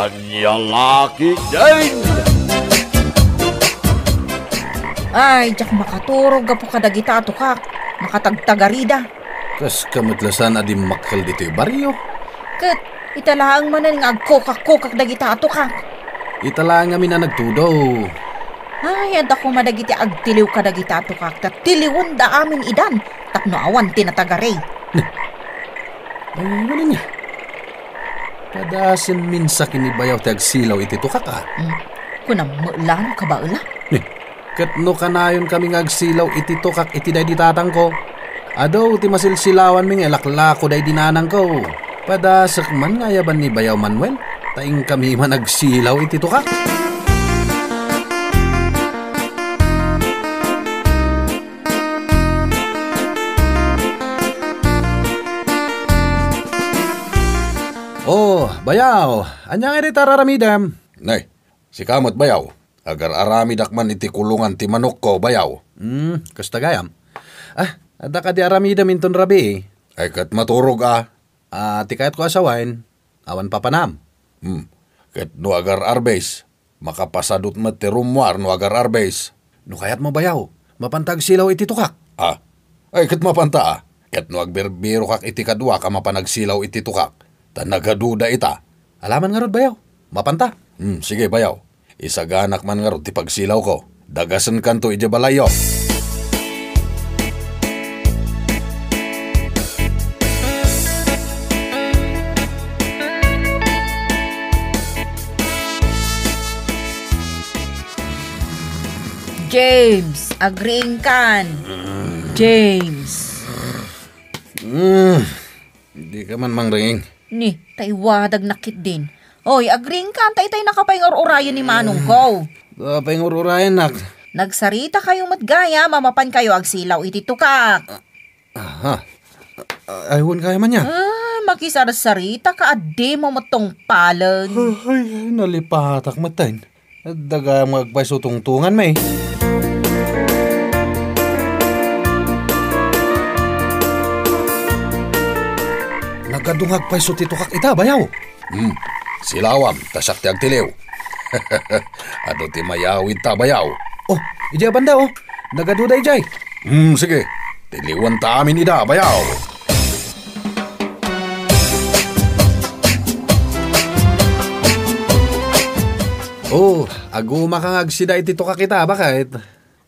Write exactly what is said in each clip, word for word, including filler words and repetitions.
Ania la ketdin? Ay, diak makaturog gapu kadagita a tukak. Makatagtagarida. Kaska met la saan a dimmakkel ditoy barrio. Ket ita laeng manen nga agkukak-kukak dagita a tukak. Ita laeng amin a nagtudo. Ay, adda koma dagiti agtiliw kadagita a tukak, ta tiliwenda amin idan tapno awan ti natagari. Ay, manen nga. Padasen minsa ken ni Bayaw ti agsilaw iti tukak, a. Hmm. Kunam met la no kabaela. Ni, ket no kanayon kami nga agsilaw iti tukak iti daydi tatangko, adu ti masilsilawanmi nga ilaklako daydi nanangko. Padasek man nga ayaban ni Bayaw Manuel, ta inkami man agsilaw iti tukak. Oh, Bayaw, ania ngay dayta ar-aramidem? Nay, sika met, Bayaw. Agar-aramidak man iti kulongan ti manokko, Bayaw. Hmm, kasta gayam. Ah, adda kadi aramidem inton rabii? Ay, ket maturog a. Ah, ti kayatko a sawen, awan papanam. Hmm, ket no agar-arbes, makapasadut met ti rummuar no agar-arbes. No kayatmo, Bayaw, mapanta agsilaw iti tukak. Ah, ay, ket mapanta a. Ket no agbirbirokak iti kaduak a mapan agsilaw iti tukak, ta nagaduda ita. Alaman ngarud, Bayaw. Mapanta. Hmm, sige, Bayaw. Isaganak man ngarud ti pagsilawko. Dagasenkanto idiay balayyo. James, agriingkan. James. Mm. Di ka man mangriing. Ni, ta iwadag na ketdin. Oy, agriingkan, ta itay nakapaingur-urayan ni manongko. Paingur-urayan, nak. Nagsaritakayo met gayam a mapankayo agsilaw iti tukak. Aha. Ay, wen kaya man ya. Ah, makisarsaritaka a dimo met tungpalen. Ay, nalipatak met ten. Adda gayam nga agpayso tungtunganmi. Nagadu nga agpayso ti tukak ita, Bayaw. Hmm. Silawam, ta siak ti agtiliw. Adu ti mayawidta, Bayaw. Oh, idiay banda, oh. Nagadu daydiay. Hmm, sige. Tiliwenta amin ida, Bayaw. Oh, agumaka nga agsida iti tukak ita, baket.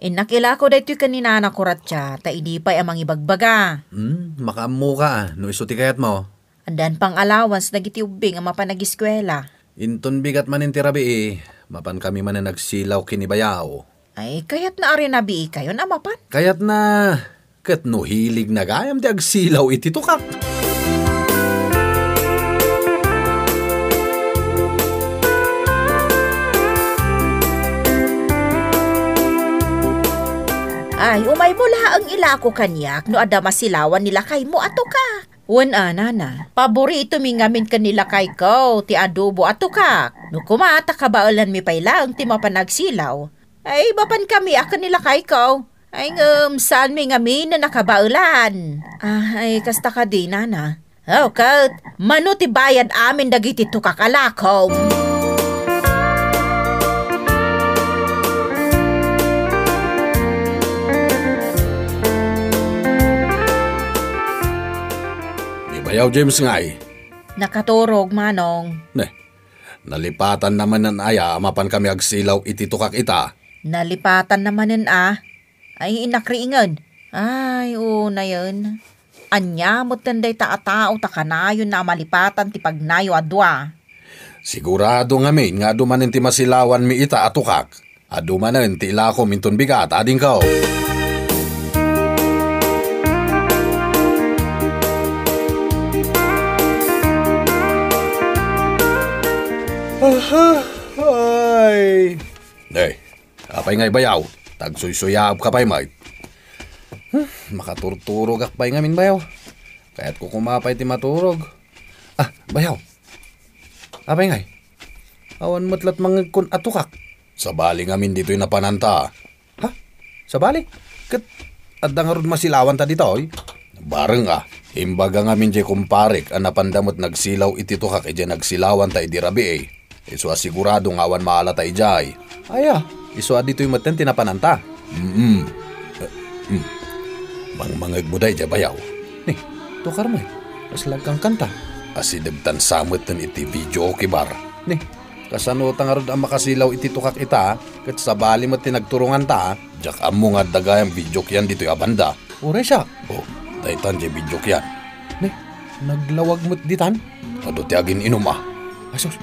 Innak ilako daytoy ken ni nanako, Ratia, ta idi pay a mangibagbaga. Hmm, makaammoka, no isu ti kayatmo. Addan pang allowance dagiti ubbing a mapan agiskuela. Inton bigat manen ti rabii, mapankami manen agsilaw ken ni Bayaw. Ay, kayatna a rinabiikayon a mapan? Kayatna, ket no hiligna gayam ti agsilaw iti tukak. Ay, umaymo laeng ilako kaniak no adda masilawan ni lakaymo a tukak. Wen a, nana, paboritomi ngamin ken ni lakayko ti adobo a tukak. No koma ta kabaelanmi pay laeng ti mapan agsilaw, ay, mapankami a ken ni lakayko. Ay, ngem saanmi ngamin a nakabaelan. Ah, ay, kasta kadi, nana. Oh, ket mano ti bayad amin dagiti tukak a lakom? Ni Bayaw James ngay? Nakaturog, manong. Ne, nalipatanna manen aya a mapankami agsilaw iti tukak ita? Nalipatanna manen a. Ay, innak riingen. Ay, unayen. Ania metten dayta a tao ta kanayonna a malipatan ti pagnayo a dua? Sigurado ngamin nga adu manen ti masilawanmi ita a tukak. Adu manen ti ilakom inton bigat, adingko. Aha, ay. Ay, apay ngay, Bayaw? Tagsuysuyaabka pay met. Hmm, makaturturogak pay ngamin, Bayaw. Kayatko koma pay ti maturog. Ah, Bayaw. Apay ngay? Awan met lat mangngegkon a tukak. Sabali ngamin ditoy napananta. Ha? Sabali? Ket adda ngarud masilawanta ditoy? Bareng a, imbaga ngamin diay kumparek a napanda met nagsilaw iti tukak idiay nagsilawanta idi rabii. Isu a sigurado nga awan maalata idiay. Aya, isu a ditoy metten ti napananta. Mm. Eh, mm. Mangmangegmo daydiay, bayaw. Ni, tukar met. Kas lagkangkanta. Asidegtan sa metten iti video, kibar. Ni, kasano ta ngarud a makasilaw iti tukak ita, ket sabali met ti nagturonganta? Diak ammo nga adda gayam video kiyan ditoy a banda. Uray siak. Oh, daytan diay video kiyan. Ne, naglawag met ditan? Adu ti agin-inum a. Ay, sus.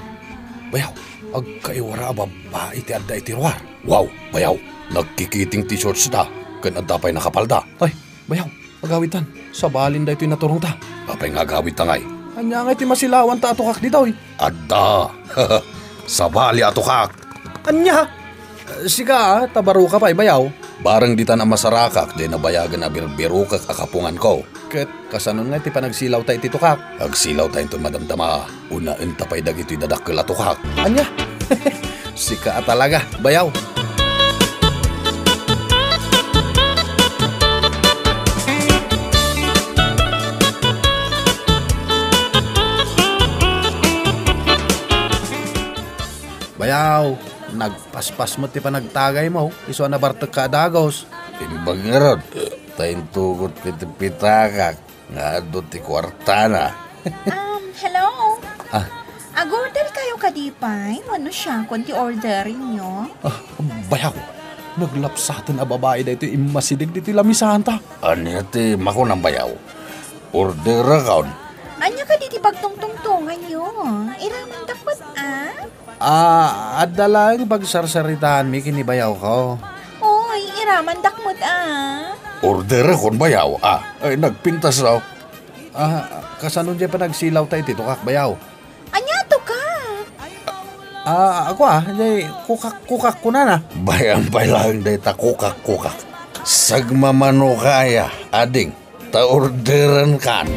Bayaw, agkaiwara a babbai ti adda iti ruar. Wow, bayaw, nagkikiting ti shorts da, ken adda pay nakapalda. Ay, bayaw, agawidtan. Sabalin daytoy naturongta. Apay nga agawidta ngay? Ania ngay ti masilawanta a tukak ditoy? Adda. Sabali a tukak. Ania? Sika, a, ta baro ka pay, bayaw. Bareng ditan a masarakak, diay nabayagen a birbirokek a kapunganko. Ket kasanon nga ti panagsilawta iti tukak? Agsilawta inton madamdama. Unaenta pay dagitoy dadakkel a tukak. Ania? Sika a talaga, bayaw. Bayaw, nagpaspas met ti panagtagaymo, isu a nabartekka a dagus. Imbag ngarud, ta intugot ko ti pitakak nga adu ti kuartana. Um, hello? Ah. Ag-order kayo kadi pay? Wenno siakon ti order inyo? Ah, bayaw, naglapsaten a babai daytoy immasideg ditoy lamisanta. Ania ti makunam, bayaw? Orderakon. Ania kadi ti pagtungtungtonganyo? Iramandak met, a? Ah, adda laeng pagsarsaritaanmi ken ni bayawko. Oy, iramandak met, a. Orderakon, bayaw, a. Ay, nagpintas, a. Ah, kasano diay panagsilawta iti tukak, bayaw? Ania, tukak? Ah, ako, a, diay kukak-kukak kunana. Bay-am pay laeng dayta kukak-kukak. Sagmamanoka aya, ading. Ta orderenkan.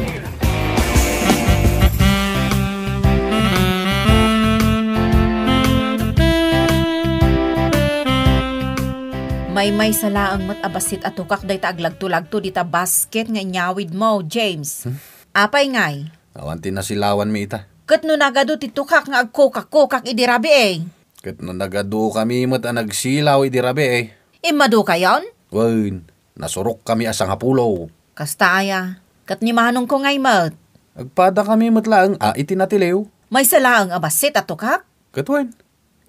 Maymaysa laeng met a bassit a tukak dayta aglagtulagto dita basket nga inyawidmo, James. Hmm? Apay ngay? Awan ti nasilawanmi ita. Ket no nagadu ti tukak nga agkukak-kukak idi rabii? Ket no nagadukami met a nagsilaw idi rabii? Immadukayon? Wen, nasurokkami a sangapulo. Kasta aya, ket ni manongko ngay met? Agpadakami met laeng a iti natiliw. Maysa laeng a bassit a tukak? Ket wen?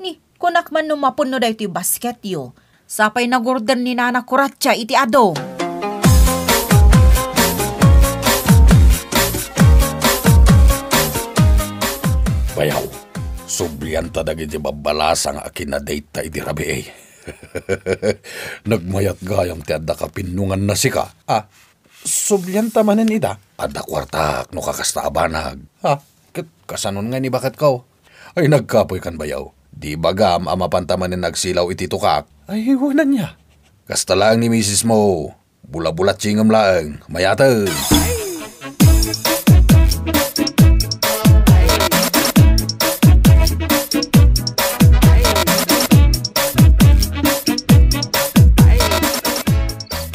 Ni, kunak man no mapunno daytoy basketyo. Sapay nagurder ni Nana Kuratsa iti adu. Bayaw, sublianta dagiti babbalasang a kinadate-ta idi rabii. Nagmayat gayam ti adda kapinnonganna sika. Ah, sublianta manen ida? Adda kuartak no kakasta a banag. Ha? Ket kasanon nga ni baketko? Ay, nagkapoykan bayaw. Di bagam a mapanta manen nagsilaw iti tukak. Ay, wen ania? Kasta laeng ni misismo. Bulabulatsingem laeng. Mayateng.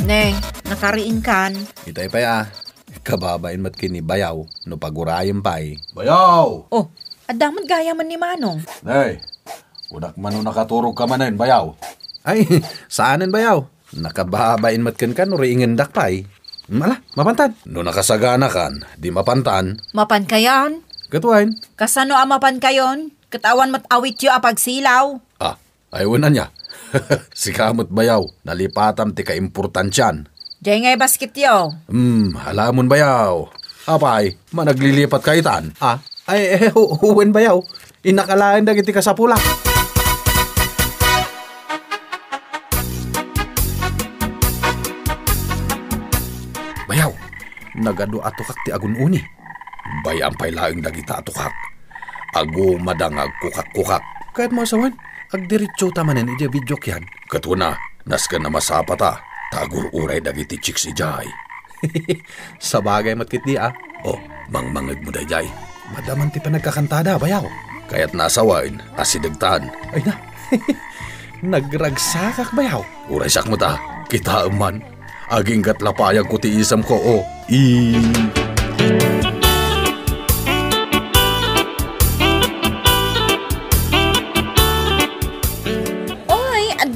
Ne, nakariingkan. Itay pay a. Kababain met ken ni bayaw no pagurayem pay. Bayaw! Oh, adda met gayamen ni Manong. Nay, kunak man no nakaturogka manen, bayaw. Ay, saanen, bayaw. Nakababain met kenka no riingendak pay. Ala, mapantan. No nakasaganakan, di mapantan. Mapankayon? Ket wen? Kasano a mapankayon? Ket awan met awityo a pagsilaw. Ah, ay, wen ania? Sika met bayaw, nalipatam ti kaimportansian. Diay ngay basketyo. Hmm, alamon bayaw. Apay, managlilipat ka itan? Ah, ay, eh, hu-, wen bayaw. Innak alaen dagiti kasapulak. Bayaw, nagadu a tukak ti agun-uni. Bay-am pay laeng dagita a tukak. Agumada nga agkukak-kukak. Kayatmo a sawen, agdiretsota manen idiay videok yan. Ket kuna, nasken a masapata, ta agur-uray dagiti chicks idiay. Sabagay met ketdi a. Oh, mangmangegmo daydiay. Madaman ti panagkakantada, bayaw. Kayatna a sawen, asidegtan. Ay na. Nagragsakak, bayaw. Uray siak met a. Kitaem man. Aginggat la payagko ti isemko, o. I-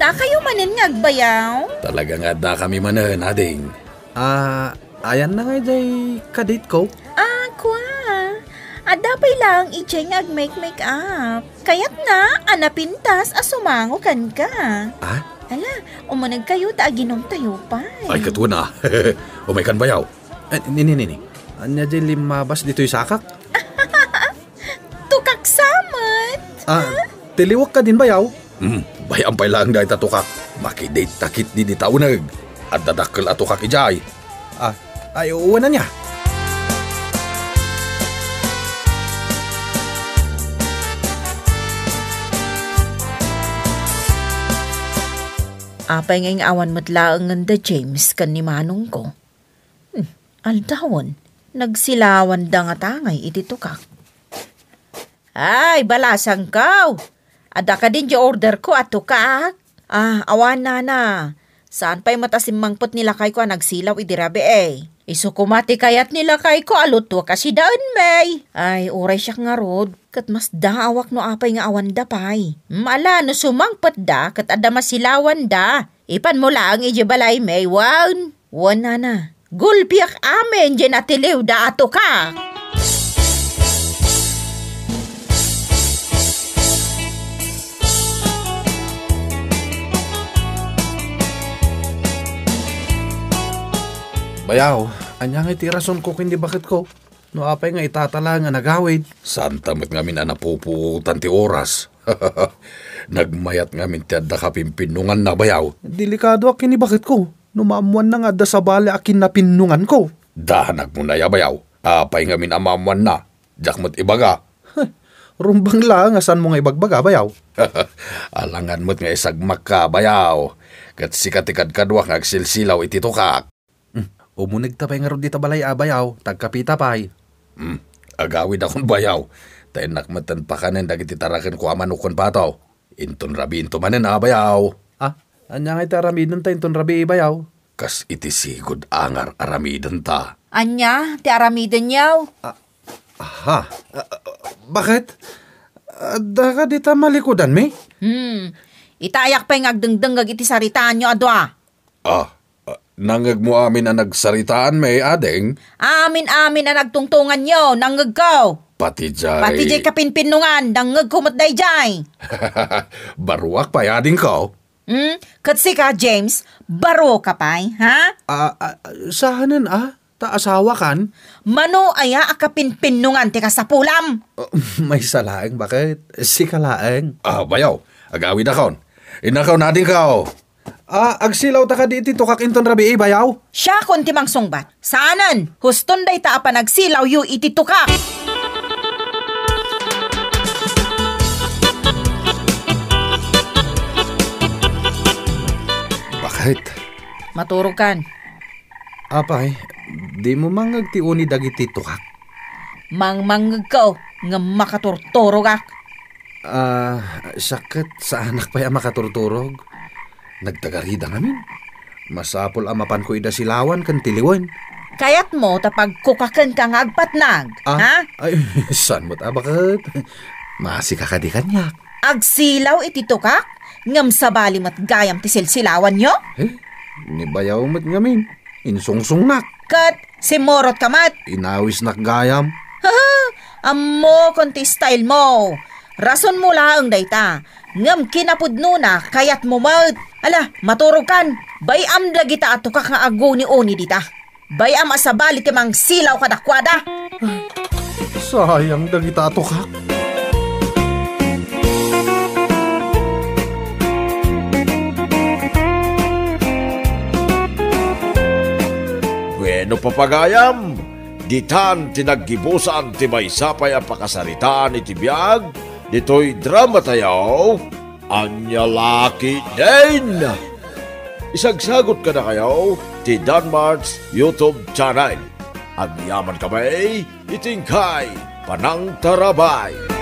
Addakayo manen nga agbayaw? Talaga nga addakami manen, ading. Ah, ayanna nga idiay kadate ko? Ah, kua. Adda pay laeng idiay nga agmake-make up. Kayatna a napintas a sumango kenka. Ah? Ala, umunegkayo ta aginumtayo pay. Ay, ket wen a. Umaykan bayaw. Eh, nini, nini. Ania diay limmabas ditoy sakak? Tukak sa met. Ah, tiliwek kadin bayaw? Hmm, bay-am pay laeng dayta tukak. Makidate ta ketdi dita uneg. Adda dakkel a tukak idiay. Ah, ay, wen ania. Apay ngay nga awan met laengen da James ken ni manongko? Hmm, aldawen, nagsilawanda ngata ngay iti tukak. Ay, balasangko! Adda kadin diay orderko a tukak? Ah, awan, nana. Saan pay met a simmangpet ni lakayko a nagsilaw idi rabii. Isu koma ti kayat ni lakayko a lutuek a sidaen, may. Ay, uray siak ngarud, ket masdaawak no apay nga awanda pay. Mala no sumangpetda ket adda masilawanda. Ipanmo laeng idiay balay, may, wen. Wen, nana. Gulpiak amin diay natiliwda a tukak. Bayaw, ania ngay ti rasonko ken ni baketko? No apay nga itata laeng a nagawid. Saanta met ngamin a napupuotan ti oras. Nagmayat ngamin ti adda kapinpinnonganna, bayaw. Delikadoak ken ni baketko. No maammoanna nga adda sabali a kinnapinnonganko. Danagmo aya, bayaw. Apay ngamin a maammoanna? Diak met ibaga. Rumbeng laeng a saanmo nga ibagbaga, bayaw. Alangan met nga isagmakka, bayaw. Ket sika ti kadkaduak nga agsilsilaw iti tukak. Hmm, umunegta pay ngarud dita balay a, bayaw, ta agkapita pay. Hmm, agawidakon, bayaw, ta innak metten pakanen dagiti tarakenko a manok ken pato. Inton rabiinto manen a, bayaw. Ah, ania ngay ti aramidenta inton rabii, bayaw? Kas iti sigud a ngar aramidenta. Ania ti aramidenyo? Ah, aha. Ah, ah, baket? Adda ka dita malikudanmi? Hmm, itayak pay nga agdengdengngeg iti saritaanyo a dua. Ah, ah, nangngegmo amin a nagsaritaanmi, ading? Amin-amin a nagtungtonganyo, nangngegko. Pati jay Pati jay kapinpinnongan, nangngegko met dayjay. Baruak pay, adingko. Hmm? Ket sika, James, baro ka pay, ha? Ah, ah, saanen, ah? Ta asawakan? Mano aya a kapinpinnongan ti kasapulam? Maysa laeng, baket? Sika laeng. Ah, bayaw, agawidakon. Innakon, adingko. Ah, agsilawta kadi iti tukak inton rabii, bayaw? Siakon ti mangsungbat. Saanen, huston dayta a panagsilawyo iti tukak. Baket? Maturogkan. Apay, dimo mangngeg ti uni dagiti tukak? Mangmangngegko, ngem makaturturogak. Ah, siak ket saanak pay a makaturturog. Nagtagarida ngamin. Masapul a mapanko ida silawan ken tiliwen. Kayatmo ta pagkukakenka nga agpatnag, Ah, ha? Ay, saan met a baket? Masika kadi kaniak. Agsilaw iti tukak, ngem sabali met gayam ti silsilawanyo? Eh, ni bayaw met ngamin. Insungsongnak. Ket simmurot ka met. Inawisnak gayam. Haha, ammokon ti style mo. Rasonmo laeng dayta. Ngem kinapudnona, kayatmo met. Ala, maturogkan. Bay-am dagita a tukak nga aguni-uni dita. Bay-am a sabali ti mangsilaw kadakuada. Sayang dagita a tukak. Bueno, papagayam, ditan ti naggibusan ti maysa pay a pakasaritaan iti biag ditoy dramatayo, Ania La Ketdin. Isagsagut kadakayo ti Danmart's YouTube channel. Agyamankami iti inkay panangtarabay.